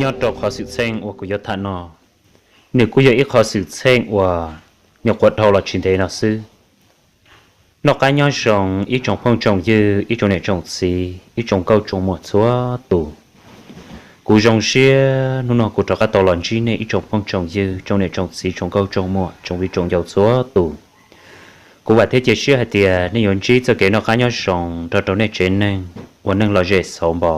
Nyob rau qhov xwm txheej uas kuv yuav tham no, nws kuj yog ib qhov xwm txheej uas nyuam qhuav dhau los tsis ntev no xwb. Noj qab nyob zoo ib tsoom phooj tsoom ywg, ib tsoom niam tsoom txiv, ib tsoom nkauj tsoom muam txhua tus. Kuv zoo siab hnub no kuv rov qab tau los ntsib nej ib tsoom phooj tsoom ywg, tsoom niam tsoom txiv, tsoom nkauj tsoom muam, tsoom viv tsoom ncaus txhua tus. Kuv vam thiab cia siab hais tias nej yuav ntsib txoj kev noj qab nyob zoo nrog rau nej tsev neeg ua neej lom zem xauv npo.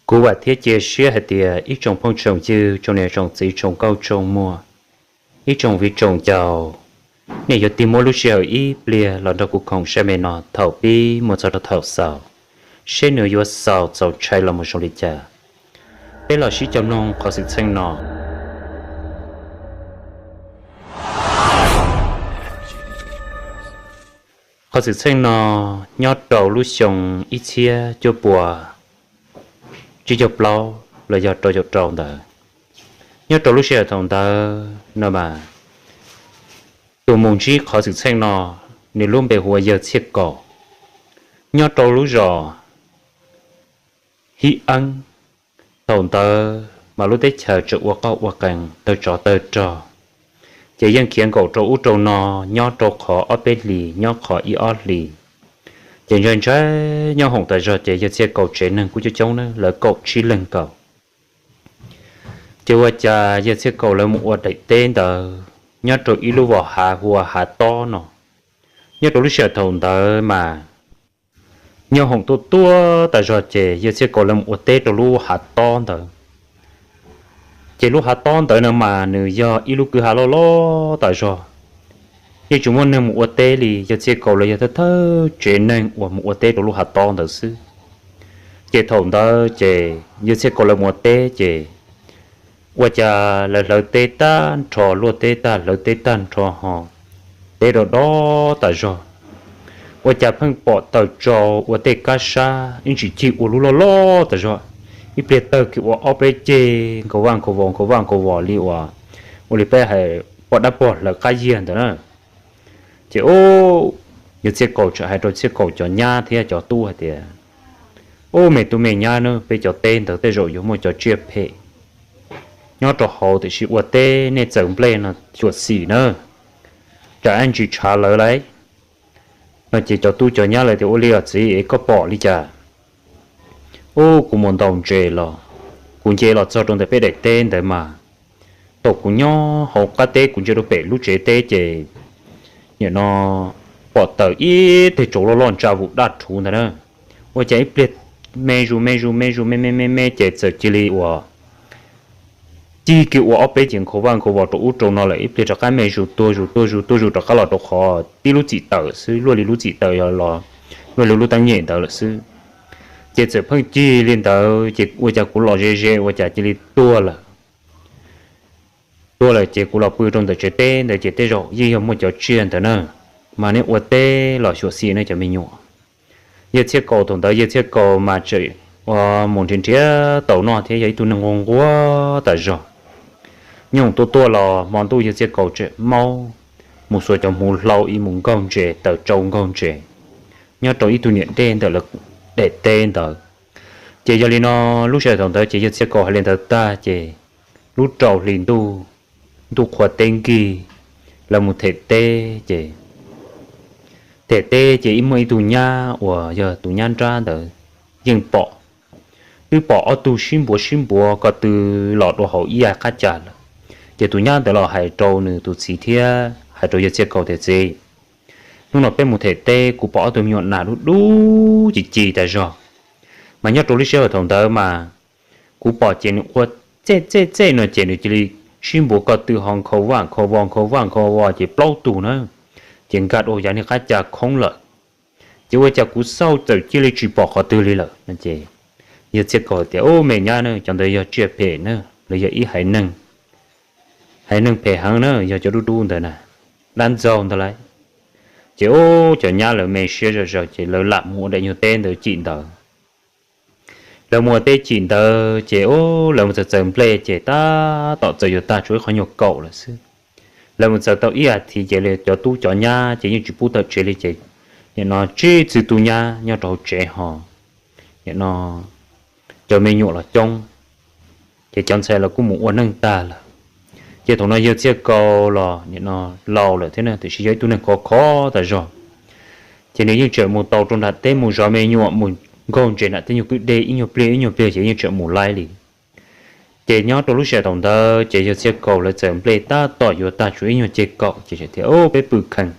Kuv vam thiab cia siab hais tias ib tsoom phooj tsoom ywg, tsoom niam tsoom txiv, tsoom nkauj tsoom muam, ib tsoom viv tsoom ncaus, nej yuav tig muab lub sij hawm ib pliag los nrog kuv koom saib me no thaum pib mus txog rau thaum xaus, seb nws yuav xaus txaus ntshai los mus zoo li cas. Peb los sib cog mloog qhov xwm txheej no. Qhov xwm txheej no nyob rau lub xyoo ib txhiab cuaj puas tsib caug plaub los yog rau caum rau ntawd. Nyob rau lub sij hawm thaum ntawd no mas, tus mus ntsib qhov xwm txheej no, nws lub npe hu ua Yawg Txhiaj Kaus, nyob rau lub zos Hib Eeb. Thaum ntawd mas lub teb chaws tseem ua qoj ua qees tawg tsov tawg rog, ces yeej khiav nkaum rau ub rau no, nyob rau qhov ob peb hlis, nyob qhov ib ob hlis, ces ntshai ntshai nyob hoom tas zog. Ces Yawg Txhiaj Kaus tsev neeg kuj coob coob na, lawv kaum tsib leeg nkaus. Ces ua cas Yawg Txhiaj Kaus lawv mus ua daim teb ntawd nyob rau ib lub vos hav hu ua Hav Tob no. Nyob rau lub sij hawm thaum ntawd mas, nyob hoom tuaj tuaj tas zog ces Yawg Txhiaj Kaus lawv mus ua teb rau lub Hav Tob ntawd. Ces lub Hav Tob ntawd no mas nws yog ib lub kwj ha loj loj tas zog, yeej tsis muaj neeg mus ua teb li, Yawg Txhiaj Kaus lawv yog thawj thawj tsev neeg uas mus ua teb rau lub Hav Tob ntawd xwb. Ces thaum ntawd ces Yawg Txhiaj Kaus lawv mus ua teb ces ua cas lawv hlawv teb tag nrho, luaj teb tag, hlawv teb tag nrho ho teb do do tas zog. Ua cas pheej pom tawm tsau ua tej kab sab ib ntsis cig ua lub loj loj tas zog, ib pliag tawg kiag ua ob peb ceg nkhaus vaj nkhaus vos, nkhaus vaj nkhaus vos li uas, ua li peb hais poj dab pog hlawv qab yiag ntawd na. Ces ub, Yawg Txhiaj Kaus txawm hais rau Txhiaj Kaus cov nyab thiab cov tub hais tias, ub, me tub me nyab na, peb cov teb ntawd tej zaum yuav muaj cov tsiaj phem nyob rau hauv, tiam sis ua teb nej txawm nplej no xyuam xim na, tsam ib ntsis tshav lawv lauj. No ces cov tub cov nyab lawv tias, ua li os txiv, es koj pom li cas? Ub, kuv mus ntaus ntses los, kuv nce los txog rau ntawm peb daim teb ntawd mas, thaum kuv nyob hauv qab teb kuv ntsia rau pem lub tsev teb ces nim no pom tawm ib teg tsau loj loj ntsa vus daj rhuv ntawd na. Ua cas ib pliag me zus me zus me zus me me me me ces txawm cia li uas cig kiag ua ob peb ceg nkhaus vaj nkhaus vos rau ub rau no lawm, ib pliag rov qab me zus tuag zus tuag zus tuag zus rov qab los rau qhov tib lub txim taws xwb, luaj li lub txim taws los, luaj li lub teeb nyem ntawd lawm xwb. Ces txawm pheej cig li ntawd ces ua cas kuv los ze ze ua cas cia li tuag lawm. Tuag lawm ces kuv los pw rau ntawm tsev teb ntawd ces tej zaum yeej yog muaj cov tsiaj ntawd na. Mas nej ua teb los xyuam xim nej cov me nyuam. Yawg Txhiaj Kaus thaum ntawd Yawg Txhiaj Kaus mas tseem ua mus nrhiav nrhiav tau noj thiab yog ib tug neeg nquag nquag tas zog. Nyob tuaj tuaj los hmo ntuj Yawg Txhiaj Kaus tseem maub mus xuas cov hmuv hlau ib mus nkaug ntses, taws tsau nkaug ntses nyob rau ib tug niam dej ntawm lawv daim teb ntawd. Ces yog li no, lub sij hawm thaum ntawd ces Yawg Txhiaj Kaus hais li ntawd tag ces lub rau hli ntuj, ntuj qhua teb nkig, lawv mus them teb ces them teb ces ib muaj ib tug nyab uas yog tus nyab nrab ntawd yeej pom, twb pom ob tug sib npuav sib npuav ko tw los rau hauv ib yav qab cas lawm. Ces tus nyab ntawd los hais rau nws tus txiv thiab hais rau Yawg Txhiaj Kaus tias, txiv, hnub no peb mus them teb kuv pom ob tug me nyuam nas dub dub ci ci tas zog, mas nyob rau lub sij hawm thaum ntawd mas kuv pom ces nws ua txej txej txej no ces nws cia li sib npuav ko tw ho nkhaus vaj nkhaus vos nkhaus vaj nkhaus vos ces plaub tug na, ces nkag dua yav niag qab cas khoob lawm. Ces ua cas kuv xauj txawm cia li tsis pom qhov twg li lawm no ces Yawg Txhiaj Kaus tias, ub, me nyab na, cov ntawd yog tsiaj phem na, lawv yog ib haiv neeg, haiv neeg phem heev na, yog cov dub dub ntawd na, dab ntxaug ntawd lauj. Ces ub, cov nyab lawv me siab zog zog ces lawv lam mus ua daim nyuag teb ntawd cim ntawd. Lawv mus ua teb cim ntawd ces ub, lawv mus txawm txawm nplej ces tab tom txawm yuav tag tshuav ib qho nyuag kaum lawm xwb. Lawv mus txawm tau ib as thiv ces cov tub cov nyab ces yeej tsis pub tawm tsev li ces nim no tsib txwg tub nyab nyob rau hauv tsev ho nim no cov me nyuam los coob. Ces cov ntxhais los kuj mus ua neej tag lawm. Ces thaum no yawg Txhiaj Kaus los nim no laus lawm thiab na, tiam sis yog ib tug neeg khov khov tas zog. Ces nws yeej tseem mus tau rau nram teb mus zov me nyuam, mus nkaug ntses nram tej nyuag kwj deg ib nyuag pliag ib nyuag pliag ces yeej tseem mus laib li. Ces nyob rau lub sij hawm thaum ntawd ces yawg Txhiaj Kaus lawv txawm nplej tab tom yuav tag tshuav ib nyuag ceg kaum ces tias, Peb pw khee,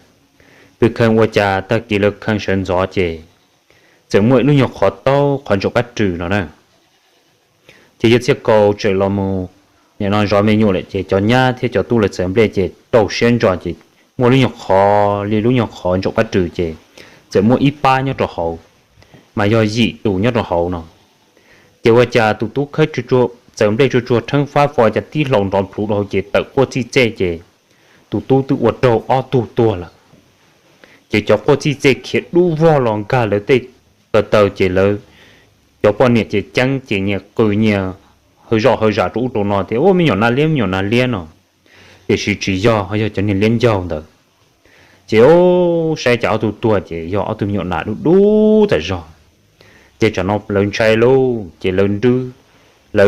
pw khee ua cas tag kis lawv khee sawv ntxov ces txawm muaj ib lub nyuag qhov taub qhov ntsaum qab rwg no na. Ces yawg Txhiaj Kaus tseem los mus nim no zov me nyuam lawm ces cov nyab thiab cov tub lawv txawm nplej ces rau siab ntso ces muaj lub nyuag qhov li lub nyuag qhov ntsaum qab rwg ces txawm muaj ib pab nyob rau hauv, mas yog yim tus nyob rau hauv no. Ces ua cas tus tub khawb txawm nplej tsuag tsuag rheeb fab fo cas tib hlau nrov plhuv rau hauv ces tawm quaj txij txej ces tus tub twb ua raug ob tug tuag lawm. Ces cov quaj txij txej khiav dub vog los nkag lawv tej ko taw ces lawv cov poj niam ces ceeb ces nyias qw nyias hawv zoj hawv zam rau ub rau no tias, Ua me nyuam nas liab, me nyuam nas liab no. Tiam sis tsis yog, ho yog cov niag liab ncaug ntawd. Ces ub, saib cas ob tug tuag ces yog ob tug me nyuam nas dub dub tas zog. Ces tsam no lawv ntshai lauj, ces lawv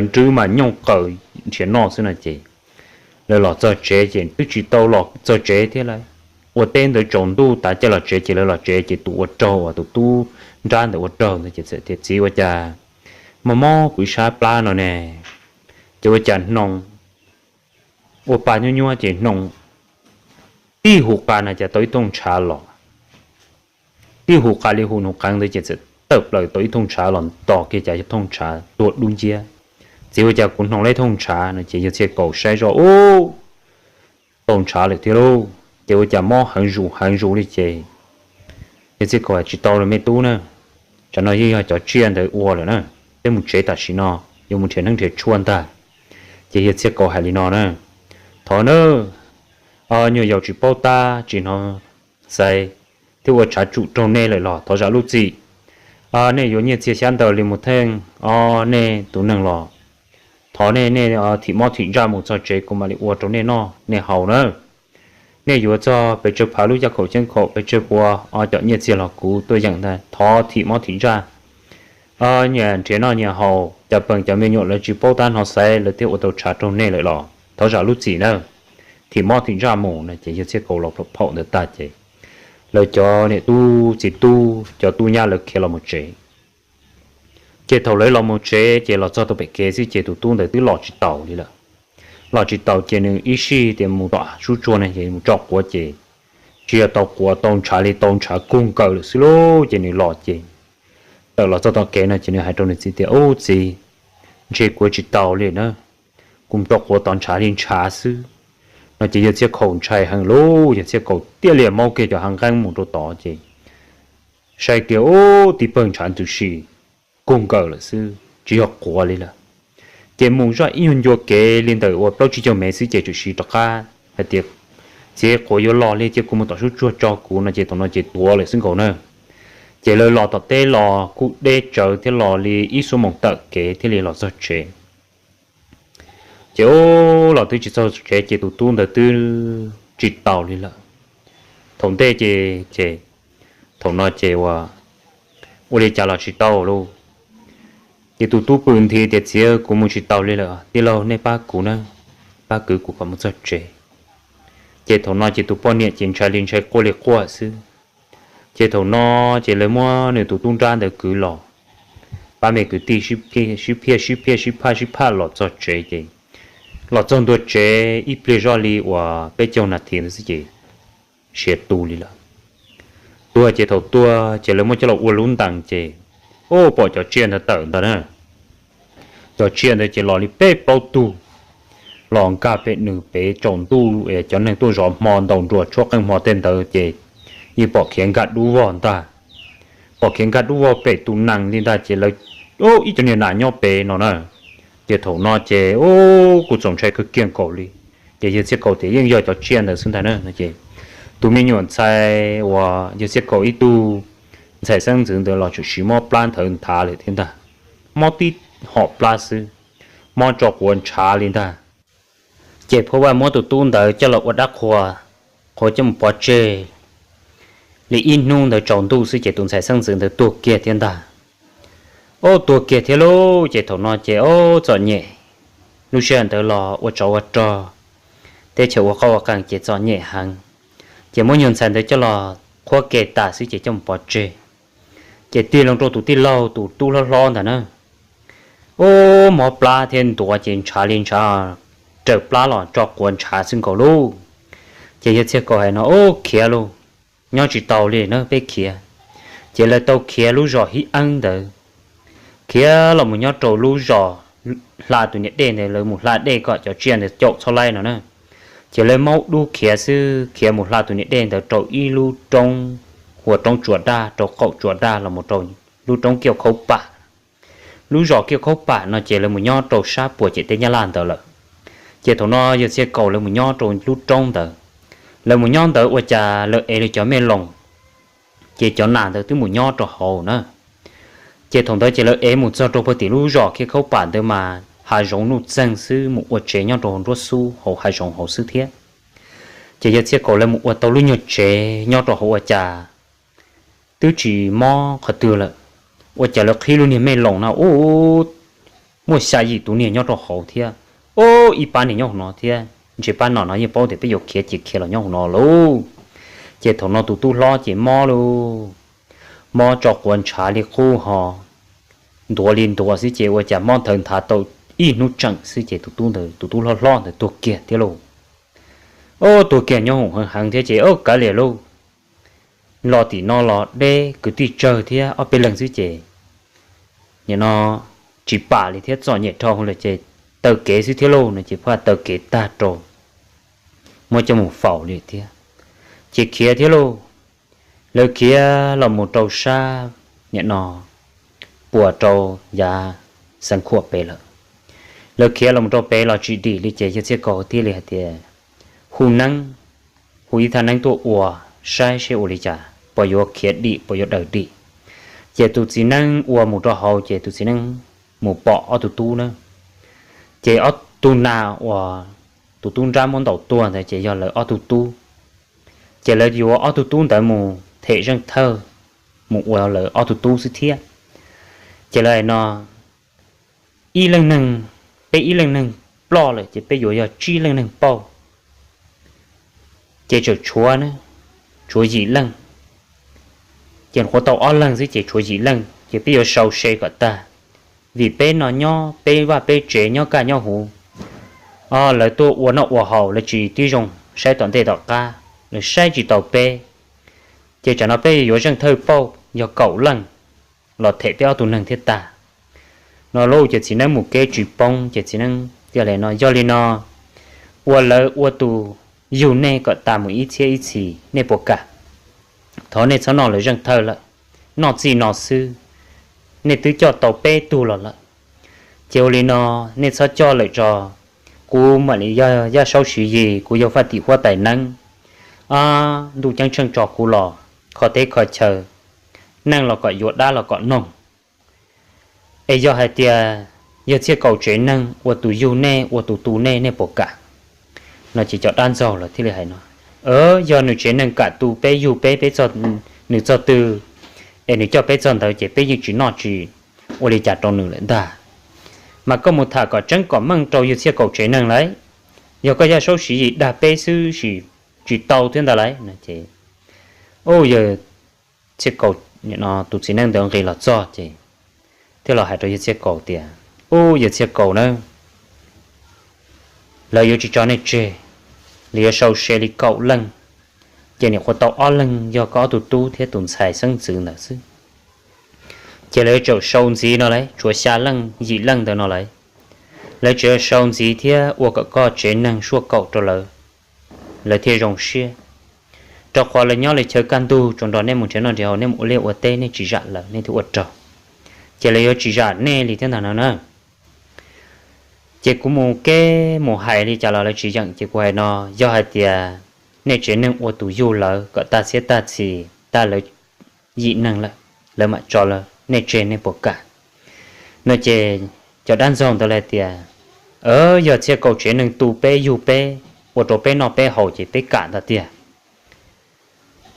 nrwb mas nyooj qaws nrhiav noj xwb no ces lawv los txog tsev ces twb tsis tau los txog tsev thiab lauj. Ua teb ntawd tsaus ntuj tas caij los tsev ces lawv los tsev ces tus ua raug uas tus tub nrab ntawd ua raug ntawd ces txawm tias, Txiv, ua cas mob mob kuv ib sab plab no ne? Ces ua cas hnoos ua pa nyuab nyuab ces hnoos tib hu qa na cas tau ib thooj ntshav los. Tib hu qa li hu nus qeev ntawd ces txawm tawm plaws tau ib thooj ntshav los nto kiag cas yog thooj ntshav tuag dub nciab. Txiv, ua cas kuv hnoos la ib thooj ntshav no? Ces yawg Txhiaj Kaus saib zoj ub, tau ntshav lawm thiab lauj. Ces ua cas mob heev zus heev zus li ces yawg Txhiaj Kaus hais, Tsis tau lawm me tub na, tsam no yeej yog cov tsiaj ntawd ua lawm na. Peb mus tsev tam sim no, yuav mus nrhiav neeb nrhiav tshuaj ntag. Ces yawg Txhiaj Kaus hais li no na, Thov nawb, nyuam yaus tsis paub tab tsis hnov xaiv thiab ua tshav tsum raug nej lawm los thov zam lub txim. Nej yuav nyiaj txiag xyab ntawv li mus theej ob nej tus neeg los, thov nej, nej thim mob thim ntsaj mus txog tsev kuv mam li ua rau nej noj nej haus na. Nej yuav txog pes tsawg phav lub caj khaum ceeb khaum pes tsawg pua ob cov nyiaj txiag los kuv tuaj yeem ntag, thov thim mob thim ntsaj. Nyias nrhiav noj nyias haus, cov peem cov me nyuam lawv tsis paub tab hnov xaiv lawv thiaj ua tau tshav raug nej lawm los thov zam lub txim na. Thim mob thim ntsaj mus no ces yawg Txhiaj Kaus los phaum ntawd tag ces lawv cov niam tub txiv tub cov tub nyab lawv khiav los mus tsev. Ces thaum lawv los mus tsev ces los txog tau pem kev xwb ces tus tub ntawd twb los tsis taus li lawm. Los tsis taus ces nws ib sij tias mus tom sub tsuag ne ces mus tso quav ces tsis yog tau quav tau ntshav li, tau ntshav kug nkaws lawm xwb lauj. Ces nws los ces tawm los txog tom kev no ces nws hais rau nws txiv tias, Ub txiv, ntshe kuv tsis taus li na, kuv mus tso quav tod ntshav li ntshav xwb no ces yawg Txhiaj Kaus ntshai heev lauj. Yawg Txhiaj Kaus thiaj li maub kiag cov hav nqeeb mus rau tod ces saib kiag ub, tib pawg ntshav ntws si kug nkaws lawm xwb tsis yog quav li lawm. Ces mus zoj ib nyuag ncua kev li ntawm uas plaub tsib caug mev xwb ces txawm siv rov qab hais tias, Txiv, quav yuav los li, cia kuv mus tom sub tsuag tso kuv no ces thaum no ces tuav lawm xwb nkaus na. Ces lawv los tom teb los kuj deb tsawv thiab los li ib xuab moos tawm kev thiaj li los txog tsev. Ces ub, los twb tsis txog tsev ces tus tub ntawd twb tsis taus li lawm. Thaum ntej ces, ces thaum no ces ua, ua li cas los tsis tau lauj. Ces tus tub pw nthi tias, Txiv, kuv mus tsis taus li lawm, tij laug nej pab kuv na, pab kwv kuv kom mus txog tsev. Ces thaum no ces tus poj niam ces ntshai li ntshai quaj li quaj xwb. Ces thaum no ces lawv muab nws tus tub nrab ntawd kwv los, pab me kwv tij sib phiaj sib phiaj sib phaj sib phaj los txog tsev ces los txog ntua tsev ib pliag zoj li uas peb caug nas this ntawd xwb ces siav tu li lawm. Tuag ces thaum tuag ces lawv muab coj los ua lub ntees ces, ub, pom cov tsiaj ntawd tawm ntag na. Cov tsiaj ntawd ces los li peb plaub tug, los nkag pem nws pem tsaus ntuj, cov neeg tuaj zov hmo ntaus nruas tshuab qeej hmo tej ntawd ces yeej pom khiav nkag dub vog ntag. Pom khiav nkag dub vog pem tus nees li ntag ces lawv, ub, ib cov niag nas nyob pem no na. Ces thaum no ces, ub, kuj txaus ntshai kawg kiag nkaus li. Ces yawg Txhiaj Kaus tias yeej yog cov tsiaj ntawd xwb ntag na no ces tus me nyuam ntxhais uas yawg Txhiaj Kaus ib tug ntxhais xeeb ntxwv ntawd los txawm siv mob plab nthawv nthav lawm thiab ntag. Mob tib hom plab xwb, mob tso quav ntshav li ntag. Ces Phuab Vaj muab tus tub ntawd coj los ua dab qhuas, qhuas coj mus pov tseg li ib hnub ntawd tsaus ntuj xwb ces tus ntxhais xeeb ntxwv ntawd tuag kiag thiab ntag. Ub, tuag kiag thiab lauj. Ces thaum no ces, ub, txom nyem, lub sij hawm ntawd los ua tsov ua rog, teb chaws ua qoj ua qees ces txom nyem heev. Ces muab nyuag ntxhais ntawd coj los qhuab ke tas xwb ces coj mus pov tseg. Ces tig loo rau tus tij laug tus tub hlob hlob ntawd na, ub, mob plab thiab ntuav ces ntshav li ntshav, raws plab los tso quav ntshav xwb nkaus lauj. Ces yawg Txhiaj Kaus hais no, ub, khiav lauj, nyob tsis tau li na, peb khiav. Ces lawv tau khiav lub zos Hib Eeb ntawd, khiav los mus nyob rau lub zos hla tus niam dej ntawd, lawv mus hla dej kom cov tsiaj ntawd caum txhob laib no na. Ces lawv maub dub khiav xwb, khiav mus hla tus niam dej ntawd rau ib lub roob, hu ua roob Tsuas Daj, rau qaum Tsuas Daj los mus rau lub roob Kiaj Khaub Pam. Lub zos Kiaj Khaub Pam no ces lawv mus nyob rau sab puas ciam teb Nyab Laj ntawd lawm. Ces thaum no yawg Txhiaj Kaus lawv mus nyob rau lub roob ntawd. Lawv mus nyob ntawd ua cas lawv ev li cov me loos, ces cov nas ntawd twb mus nyob rau hauv na. Ces thaum ntawd ces lawv ev mus txog rau puag tim lub zos Kiaj Khaub Pam ntawd mas hav zoov nuj txeeg xwb, mus ua tsev nyob rau nruab xub hauv hav zoov hauv xwb thiab. Ces yawg Txhiaj Kaus lawv mus ua tau lub nyuag tsev nyob rau hauv ua cas twb tsis mob qhov twg lawm. Ua cas lawv qhib lub niag me loos no ub, muaj xya yim tus niag nyob rau hauv thiab. Ub, ib pab niag nyob hauv no thiab, ntshe pab no no yeej paub tias peb yuav khiav ces khiav los nyob hauv no lauj. Ces thaum no tus tub hlob ces mob lauj, mob tso quav ntshav li qub ho ntuav li ntuav xwb ces ua cas mob nthawv nthav tau ib hnub tseem xwb ces tus tub ntawd, tus tub hlob hlob ntawd tuag kiag thiab lauj. Ub, tuag kiag nyob hoom heev heev thiab ces ub, kav liam lauj, los tim no los deb kwv tij tsawg thiab ob peb leeg xwb ces nim no tsis pam li thiab, txom nyem dhau lawm ces taw kev xwb thiab lauj no ces pheej taw kev tag rau, muab coj mus faus li thiab. Ces khiav thiab lauj. Lawv khiav los mus rau sab nim no puas rau yav Xeev Khuam pem lawm. Lawv khiav los mus rau pem los tsis dim li ces yawg Txhiaj Kaus thiaj li hais tias hu neeb, hu ib thaj neeb tuaj ua saib seb ua li cas puas yuav khiav dim puas yuav daws dim. Ces tus txiv neeb ua mus rau hauv ces tus txiv neeb mus pom ob tug tub na. Ces ob tug nas uas tus tub nrab muab ntaus tuag ntawd ces yog lawv ob tug tub. Ces lawv yuav ob tug tub ntawd mus them Zeej Thawj, mus ua lawv ob tug tub xwb thiab. Ces lawv hais no, ib leej neeg, peb ib leej neeg ploj lawm ces peb yuav yog tsib leej neeg pauj. Ces tseem tshuav, tshuav yim leej. Ces nyuam qhuav tau ob leeg xwb ces tshuav yim leej ces peb yuav sau se kom tag. Vim peb no nyob peb vaj peb tsev nyob kaj nyob huv, lawv tuaj ua noj ua haus lawv tsis tib zoo saib tom ntej tom qab, lawv saib tsis taus peb. Ces tsam no peb yuav Zeej Thawj pauj yog kaum leej los them peb ob tug neeg thiaj tag. No lauj, ces txiv neeb mus kev tsis poob ces txiv neeb tias li no, yog li no ua lawv ua tus yug nej kom tas mus ib txhiab ib txhis nej puas kam? Thov nej txhob noj lawv Zeej Thawj lawm, noj txij no xwb, nej twb coj tau peb tug los lawm. Ces ua li no, nej txhob coj lawm tso, kuv mam li yog Yaj Saub Siv Yis, kuv yog Faj Tim Huab Tais Neeb, ntuj ceeb tsheej tso kuv los kho teb kho chaw, neej los kom yuav dab los kom noog. Es yog hais tias yawg Txhiaj Kaus tsev neeg ua tus yug nej ua tus tu nej, nej puas kam? No ces cov dab ntxaug los thiaj li hais no, yog nws tsev neeg kam tu peb yug peb, peb, nws txog twg es nws coj peb txog ntawd ces peb yeej tsis noj tsis ua li cas rau nws lawm ntag. Mas koj mus tham kom tseeb kom meej rau yawg Txhiaj Kaus tsev neeg lauj, yog koj Yaj Saub Siv Yis dag peb xwb sis tsis tau thiab ntag lauj no ces, yawg Txhiaj Kaus, tus txiv neej ntawd nqis los txog ces thiaj los hais rau yawg Txhiaj Kaus tias, ub, yawg Txhiaj Kaus na, lawv yuav tsis tso nej tseg, lawv yuav sau se li kaum leej, ces nyuam qhuav tau ob leeg yog koj ob tug tub thiab tus ntxhais xeeb ntxwv ntawd xwb. Ces lawv yuav tsum sau ntxiv no lauj, tshuav xya leej yim leej ntawd no lauj, lawv tseem yuav sau ntxiv thiab ua kom koj tsev neeg suaj kaum rau lawv, lawv thiaj zoo siab. Rau qhov lawv nyob li chaw kaj ntug tsuas nrog nej mus nrhiav noj nrhiav haus, nej mus ua liaj ua teb nej tsis zam lawv nej thiaj ua raug. Ces lawv yuav tsis zam nej li thiab ntag no na. Ces kuv mus kev mus hais li cas los lawv tsis yeem, ces kuv hais no, yog hais tias nej tsev neeg ua tus yug lawv kom tag txhiab tag txhis tag lawv yim neeg lawm, lawv mam tso nej tseg nej puas kam? No ces cov dab ntxaug ntawd lawv tias, yog Txhiaj Kaus tsev neeg tu peb yug peb, ua rau peb noj peb haus ces peb kam ntag tiag.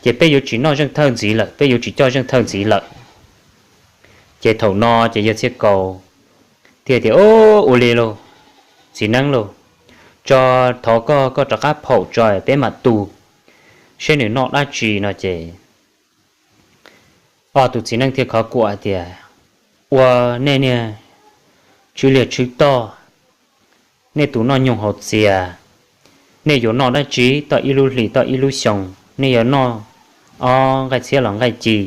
Ces peb yuav tsis noj Zeej Thawj ntxiv lawm, peb yuav tsis coj Zeej Thawj ntxiv lawm. Ces thaum no ces yawg Txhiaj Kaus thiaj tias, ua li lauj, txiv neeb lauj, tso, thov koj, koj rov qab phaum tso peb mam tu seb nws noj dab tsi no ces ob tug txiv neeb thiaj khov kuam tias, ua nej niag tswv liag tswv toj, nej tus noj nyoog haus txias, nej yuav noj dab tsi toj ib lub hlis toj ib lub xyoo, nej yuav noj ob nqaij txhiab los nqaij ci,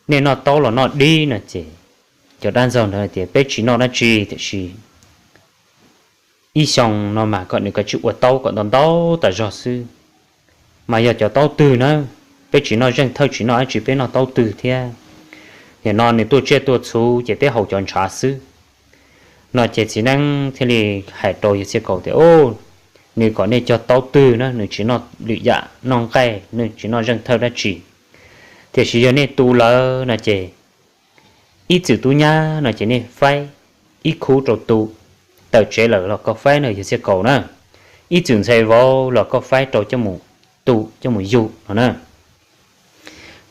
nej noj taub los noj dib no ces cov dab ntxaug ntawd tias peb tsis noj dab tsi tiam sis ib xyoo no mas kom nws kav tsij ua taub kom ntau ntau tas zog xwb. Mas yog cov taub twg na, peb tsis noj zeej thawj tsis noj dab tsi, peb noj taub twg thiab? Nim no nws tuaj tsiaj tuaj txhu ces peb haus cov ntshav xwb. No ces txiv neeb thiaj li hais rau yawg Txhiaj Kaus tias, nws kom nej cog taub twg na, nws tsis noj lwm yam noj nqaij, nws tsis noj zeej thawj dab tsi. Tiam sis yog nej tu lawm no ces ib txwm tub nyab no ces nej faib ib khub rau tu, tawm tsev lawm los koj faib na yawg Txhiaj Kaus na, ib txwm ntxhais vauv los koj faib rau coj mus tu coj mus yug no na.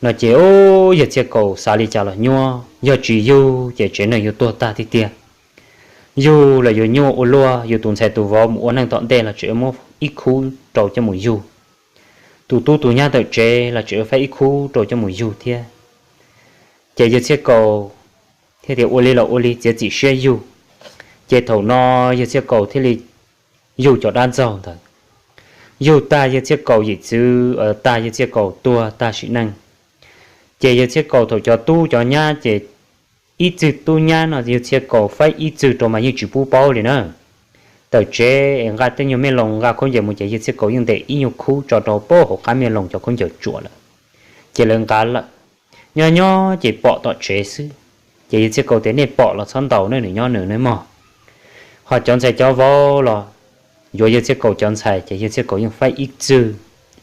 No ces yawg Txhiaj Kaus xav li cas los nyuaj, yog tsis yug ces tsev neeg yuav tuag tag tiag tiag. Yug los yuav nyuaj ua luaj, yus tus ntxhais tus vauv mus ua neej tom ntej los tseem muab ib khub rau coj mus yug, tus tub tus nyab tawm tsev los tseem faib ib khub rau coj mus yug thiab. Ces yawg Txhiaj Kaus thiaj tias ua li los ua li, txiav txim siab yug. Ces thaum no yawg Txhiaj Kaus thiaj li yug cov dab ntxaug ntawd. Yug tag yawg Txhiaj Kaus yim txwv, tag yawg Txhiaj Kaus tuag tag sim neej. Ces yawg Txhiaj Kaus thaum cov tub cov nyab ces ib txwg tub nyab no yawg Txhiaj Kaus faib ib txwg rau mas yeej tsis pub paub li na. Tawm tsev es nqa tej nyuag me loos nqa khaub ncaws mus ces yawg Txhiaj Kaus yeej ntes ib nyuag khub tso rau pab hauv qab me loos cov khaub ncaws tsuam lawm, ces lawv nqa lawm. Nyob nyob ces pom tom tsev xwb, ces yawg Txhiaj Kaus tias nej pom los txhob ntaus ne, nws nyob nws ne mog. Ho cov ntxhais cov vauv los yuav yawg Txhiaj Kaus cov ntxhais ces yawg Txhiaj Kaus yeej faib ib txwg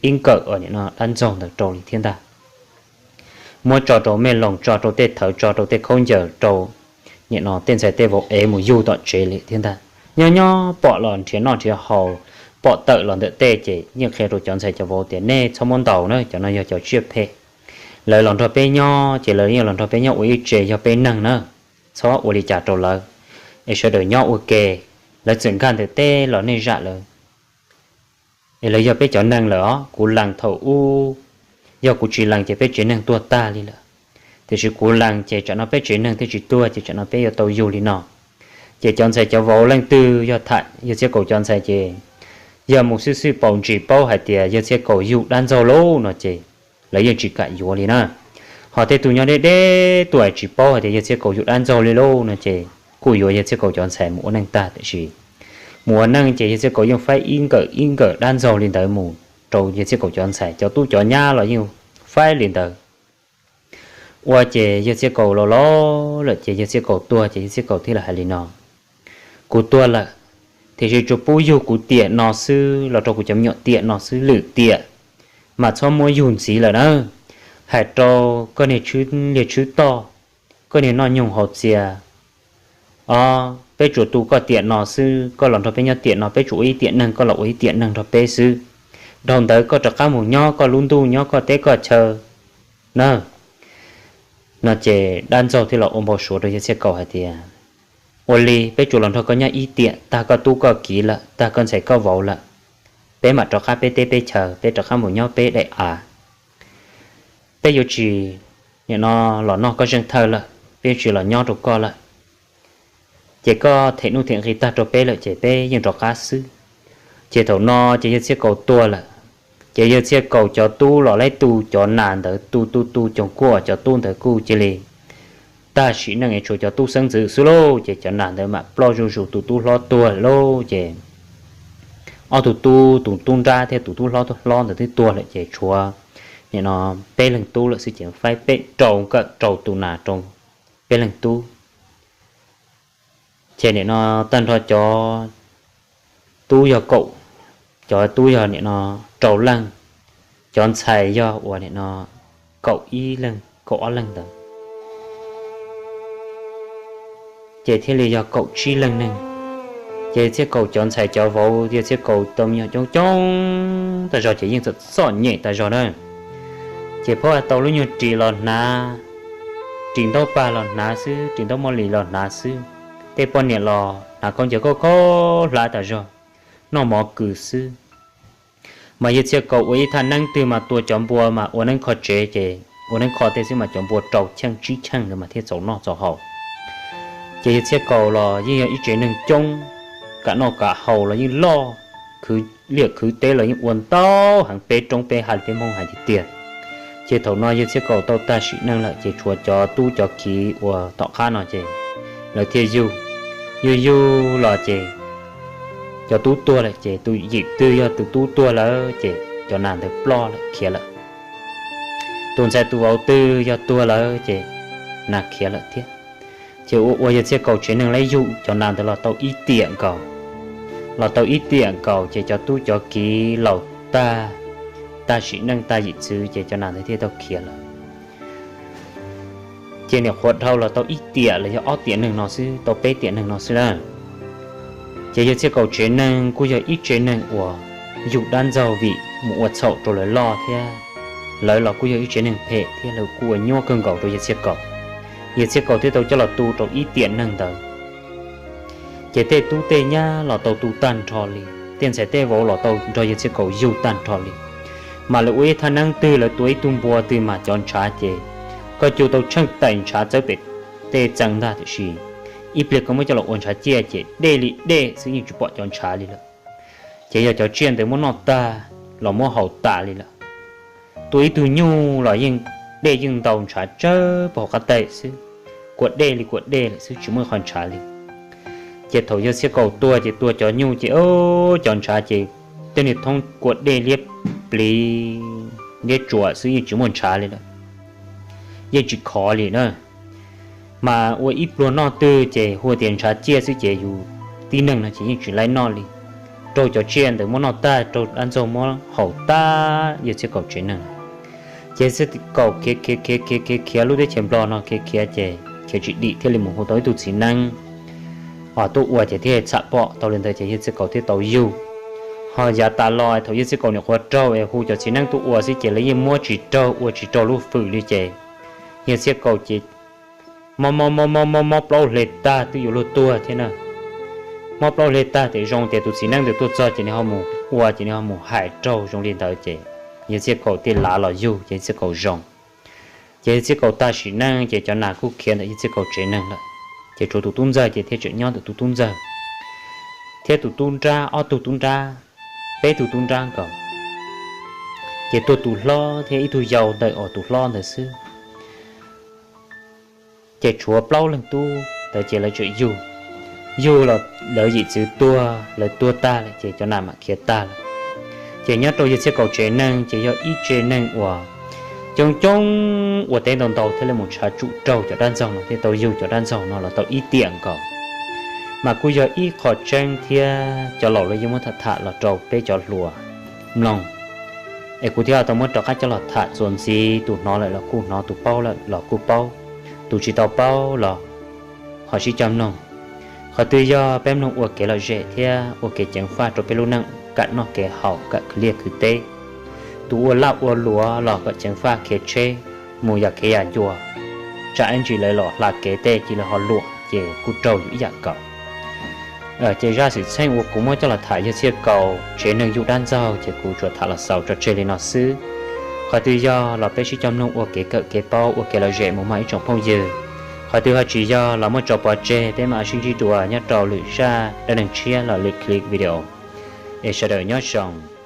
ib nkawm nim no dab ntxaug ntawd rau li thiab ntag. Muab tso rau me loos, tso rau tej thawv, tso rau tej khaub ncaws, rau nim no tej ntxhais tej vauv ev mus yug tom tsev li thiab ntag. Nyob nyob pom los nrhiav noj nrhiav haus, pom tawm los ntawm tej ces yeej qhia rau cov ntxhais cov vauv tias nej txhob muab ntaus na, cov no yog cov tsiaj phem. Lawv los nrog peb nyob ces lawv yeej los nrog peb nyob ua ib tse, yog peb neeg na, txhob ua li cas rau lawv, es sawv daws nyob ua ke. Lawv txawm nkag ntawm teb los nej zam lawv, es lawv yog peb cov neeg lawm os. Kuv lees thaum ub, yog kuv tsis lees ces peb tsev neeg tuag tag li lawm. Tiam sis kuv lees ces tsam no peb tsev neeg thiaj tsis tuag, ces tsam no peb yuav tau yug li no. Ces cov ntxhais cov vauv leej twg yog tham yawg Txhiaj Kaus cov ntxhais ces yog mus xwb xwb paus ntsis paub hais tias yawg Txhiaj Kaus yug dab ntxaug lauj no ces lawv yeej tsis kam yuav li na. Ho tej tug nyob deb deb tuaj tsis paub hais tias yawg Txhiaj Kaus yug dab ntxaug li lauj no ces kuj yuav yawg Txhiaj Kaus cov ntxhais mus ua neej tag, tiam sis mus ua neej ces yawg Txhiaj Kaus yeej faib ib nkawm ib nkawm dab ntxaug li ntawd mus rau yawg Txhiaj Kaus cov ntxhais, cov tub cov nyab los yeej faib li ntawd. Ua ces yawg Txhiaj Kaus los los lawm ces yawg Txhiaj Kaus tuag ces yawg Txhiaj Kaus thiaj li hais li no, kuv tuag lawm, tiam sis tsuas pub yug kuv tiam no xwb los rau kuv cov me nyuam tiam no xwb, lwm tiam mas txhob muab yug ntxiv lawm na. Hais rau koj niag tshwj liag tshwj toj, koj niag noj nyoog haus txias, o, peb tsuas tu koj tiam no xwb, koj los nrog peb nyob tiam no, peb tsuas ua ib tiam neeg, koj los ua ib tiam neeg nrog peb xwb. Dhau ntawd koj rov qab mus nyob koj lub ntuj, nyob koj teb koj chaw na. No ces dab ntxaug thiaj los ua npau suav rau yawg Txhiaj Kaus hais tias, ua li peb tsuas los nrog koj nyob ib tiam, tag koj tub koj kiv lawm, tag koj ntxhais koj vauv lawm, peb mam rov qab peb teb peb chaw, peb rov qab mus nyob peb daim av. Peb yuav tsis nim no los noj koj zeej thawj lawm, peb yuav tsis los nyob rau koj lawm. Ces koj them nuj them nqi tag rau peb lawm ces peb yeej rov qab xwb. Ces thaum no ces yawg Txhiaj Kaus tuag lawm, ces yawg Txhiaj Kaus cov tub los laib tu cov nas ntawd, tu tu tu coos kuaj, cov tub ntawd kuj cia li tag sim neej es tshuav cov tub xeeb ntxwv xwb lauj. Ces cov nas ntawd mam ploj zuj zus, tus tub hlob tuag lawm lauj. Ces ob tug tub, tus tub nrab thiab tus tub hlob, tub hlob ntawd twb tuag lawm ces tshuav nim no peb leeg tub lawm xwb ces faib peb rau nkawm rau tus nas rau peb leeg tub. Ces nim no tag nrho cov tub yog kaum, cov tub yog nim no rau leej, cov ntxhais yog uas nim no kaum ib leeg kaum ob leeg ntawd. Ces thiaj li yog kaum tsib leeg neeg. Ces Txhiaj Kaus cov ntxhais cov vauv, yawg Txhiaj Kaus tau me nyuam coob coob tas zog ces yeej txom txom nyem tas zog na. Ces phob tau lub nyuag ris los hnav, ris ntaub pag los hnav xwb, ris ntaub muaj lis los hnav xwb. Tej poj niam los hnav khaub ncaws khaub khaub hlab tas zog, noj mov kws xwb. Mas yawg Txhiaj Kaus ua ib thaj neeb twg mas tua cov npua mas ua neeb kho tsev ces ua neeb kho tej xwb mas cov npua rau cheej tsib cheej ntawd mas thiaj txaus noj txaus haus. Ces yawg Txhiaj Kaus los yeej yog ib tsev neeg coob, kam noj kam haus los yeej loj, khwv liaj khwv teb los yeej ua ntau heev, peb roob peb hav li peb Hmoob hais tiag tiag. Ces thaum no yawg Txhiaj Kaus tau tag sim neej lawm ces tshuav cov tub cov kiv uas tom qab no ces lawv thiaj yug, yug yug los ces cov tub tuag lawm ces tus yim twg yog tus tub tuag lawm ces cov nas ntawd ploj lawm khiav lawm. Tus ntxhais tus vauv twg yog tuag lawm ces nas khiav lawm thiab. Ces ua ua yawg Txhiaj Kaus tsev neeg laib yug cov nas ntawd los tau ib tiam nkaus. Los tau ib tiam nkaus ces cov tub cov kiv laus tag, tag sim neej tag yim txwv ces cov nas ntawd thiaj tau khiav lawm. Ces niam qhuav dhau los tau ib tiam los yog ob tiam neeg no xwb, tau peb tiam neeg no xwb na. Ces yawg Txhiaj Kaus tsev neeg kuj yog ib tsev neeg uas yug dab ntxaug vim mus ua txhaum rau lawv loj thiab. Lawv los kuj yog ib tsev neeg phem thiab lawv kuj ua nyuaj kawg nkaus rau yawg Txhiaj Kaus. Yawg Txhiaj Kaus thiaj tau coj los tu rau ib tiam neeg ntawd. Ces tej tub tej nyab los tau tu tag nrho li, tej ntxhais tej vauv los tau nrog yawg Txhiaj Kaus yug tag nrho li. Mas lawv ua ib thaj neeb twg lawv tua ib tug npua twg mas cov ntshav ces koj cu tau tsheej tais ntshav txawb pem tej txee ntag, tiam sis ib pliag koj muab coj los ua ntshav ciaj ces dej li dej xwb, yeej tsis pom cov ntshav li lawm. Ces yog cov tsiaj ntawd muab noj tag los muab haus tas li lawm. Tua ib tug nyuj los yeej dej yeej ntau ntshav tsawb puag hauv qab tais xwb, kua dej li kua dej lawm xwb, tsis muaj qhov ntshav li. Ces thaum yawg Txhiaj Kaus tua ces tua cov nyuj ces cov ntshav ces tej niag thoob kua dej liab pliv liab tsuas xwb, yeej tsis muaj ntshav li lawm, yeej tsis khov li na. Mas ua ib pluag noj twg ces hu tias ntshav ciaj xwb ces yus tib neeg no ces yeej tsis laib noj li. Raug cov tsiaj ntawd muab noj tag, raug dab ntxaug muab haus tag yawg Txhiaj Kaus tsev neeg. Ces Txhiaj Kaus khiav khiav khiav khiav khiav khiav lub teb chaws Nplog no khiav khiav ces khiav tsis dim thiaj li mus hu tau ib tug txiv neeb os tuaj ua ces thiaj txham pom tau li ntawd ces yawg Txhiaj Kaus thiaj tau yug. Ho yav tas los thaum yawg Txhiaj Kaus niam qhuav raug es hu cov txiv neeb tuaj ua xwb ces lawv yeej muab tsis raug ua tsis raug lub fwm li ces yawg Txhiaj Kaus ces mob mob mob mob mob plaub hle tag twb yuav luag tuag thiab na. Mob plaub hle tag ces zoo tias tus txiv neeb ntawd tuaj txog ces nws ho mus ua ces nws ho mus hais raug zoo li ntawd ces yawg Txhiaj Kaus thiaj lav los yug ces yawg Txhiaj Kaus zoo. Ces yawg Txhiaj Kaus tag sim neej ces cov nas kuj khiav ntawm yawg Txhiaj Kaus tsev neeg lawm. Ces tshuav tus tub ntxawg ces thiaj tseem nyob ntawm tus tub ntxawg thiab tus tub nrab, ob tug tub nrab, peb tug tub nrab nkaus. Ces tuag tus hlob thiab ib tug yau ntawm os tus hlob ntawd xwb. Ces tshuav plaub leeg tub ntawd ces lawv tseem yug, yug los lawv yim txwv tuag, lawv tuag tag lawm ces cov nas mam khiav tag lawm. Ces nyob rau yawg Txhiaj Kaus tsev neeg ces yog ib tsev neeg uas coob coob ua teb ntau ntau thiaj li mus ntshav tsum raug cov dab ntxaug no thiaj tau yug cov dab ntxaug no los tau ib tiam nkaus. Mas kuj yog ib qho tseeb thiab cov laus lawv yeej muab tham tham los rau peb cov hluas mloog. Es kuv thiaj tau muab rov qab coj los tham txuas ntxiv, tus hnov lawm los kuj hnov, tus paub lawm los kuj paub, tus tsis tau paub los ho sib coj mloog. Qhov twg yog peb mloog ua kev lom zem thiab ua kev ceev faj rau peb lub neej, kam noj kev haus, kam khwv liaj khwv teb. Tus ua laj ua luam los kom ceev faj khiav tsheb mus yam kev yam ncua, tsam ib ntsis lawv los hla kev tej cia li ho luam ces kuj raug yus ib yam nkaus. Ces zaj xwm txheej uas kuv muab coj los tham yawg Txhiaj Kaus tsev neeg yug dab ntxaug ces kuv tsuas tham los xaus tso tseg li no xwb. Qhov twg yog los peb sib coj mloog ua kev kawm kev paub, ua kev lom zem mus mog ib tsoom phooj ywg. Qhov twg ho tsis yog los muab tso pov tseg, peb mam sib ntsib dua nyob rau lwm zaj dab neeg tshiab los lwm clip video. Es sawv daws nyob zoo.